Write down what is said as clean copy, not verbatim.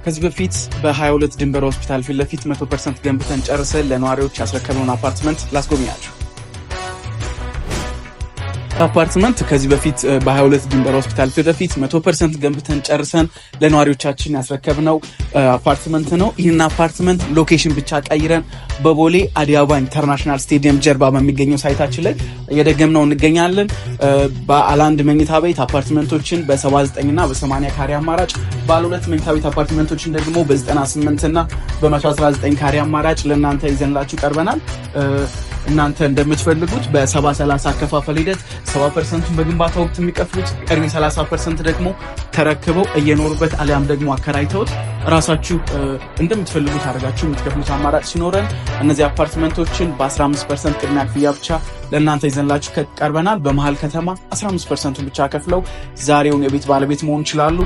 ከዚህ በፊት በ22 ድንበር ሆስፒታል ፊት ለፊት 100% ገንብተን ጨርሰን ለነዋሪዎች ያስረከብነውን አፓርትመንት ላስጎብኛችሁ። አፓርትመንት ከዚህ በፊት በ22 ድንበር ሆስፒታል ፊት ለፊት 100% ገንብተን ጨርሰን ለነዋሪዎቻችን ያስረከብነው አፓርትመንት ነው። ይህን አፓርትመንት location ብቻ ቀይረን በቦሌ አዲስ አበባ ኢንተርናሽናል ስቴዲየም ጀርባ በሚገኘው site ኣችን ላይ እየደገምነው እንገኛለን። ባለ አንድ መኝታ ቤት አፓርትመንቶችን በ79 እና በ80 ካሬ አማራጭ፣ ባለ ሁለት መኝታ ቤት አፓርትመንቶችን ደግሞ በ98 እና በ119 ካሬ አማራጭ ለእናንተ ይዘንላችሁ ቀርበናል። እናንተ እንደምትፈልጉት በ70/30 አከፋፈል ሂደት 70%ቱን በግንባታ ወቅት የሚከፍሉት፣ ቀሪ 30% ደግሞ ተረክበው እየኖሩበት አሊያም ደግሞ አከራይተውት ራሳችሁ እንደምትፈልጉት አድርጋችሁ የምትከፍሉት አማራጭ ሲኖረን እነዚህ አፓርትመንቶችን በ15% ቅድሚያ ክፍያ ብቻ ለእናንተ ይዘንላችሁ ቀርበናል። በመሀል ከተማ 15%ቱን ብቻ ከፍለው ዛሬውን የቤት ባለቤት መሆን ይችላሉ።